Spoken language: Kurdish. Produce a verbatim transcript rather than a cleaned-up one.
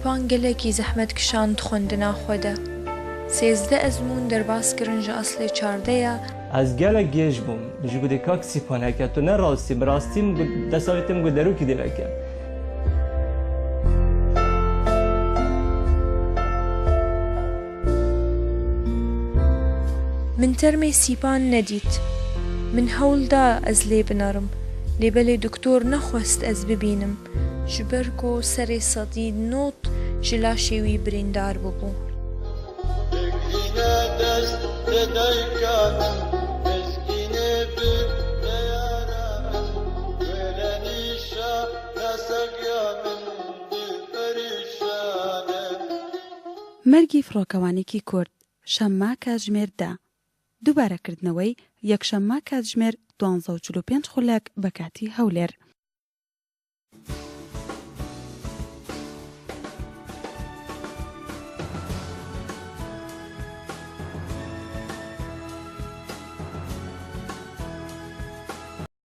Sîpan gelekî zehmet kişand xwendina xwe de. Sêzdeh ezmûn derbas kirin ji eslê çardeh ya. Ez gelek gêj bûm. Min ji gotê, Kak Sîpan, heke tu ne rastî, bi rastî min got, destavêtê min got, derûkî dê veke. Min termê Sîpan nedît. Min hewl da ez lê binerim, lê belê doktor nexwest ez bibînim, ji ber ku serê sedî nod ji laşê wî birîndar bûbû. Bigirîne dest li dayika min, mizgînê bi neyara min, wêrenîşa nesegiya min bi perîşan e. مەرگی فڕۆکەوانێکی کورد، شەممە کاتژمێر دە. دووبارەکردنەوەی یەکشەممە کاتژمێر دوانزە و چل و پێنج خولەک بە کاتی هەولێر.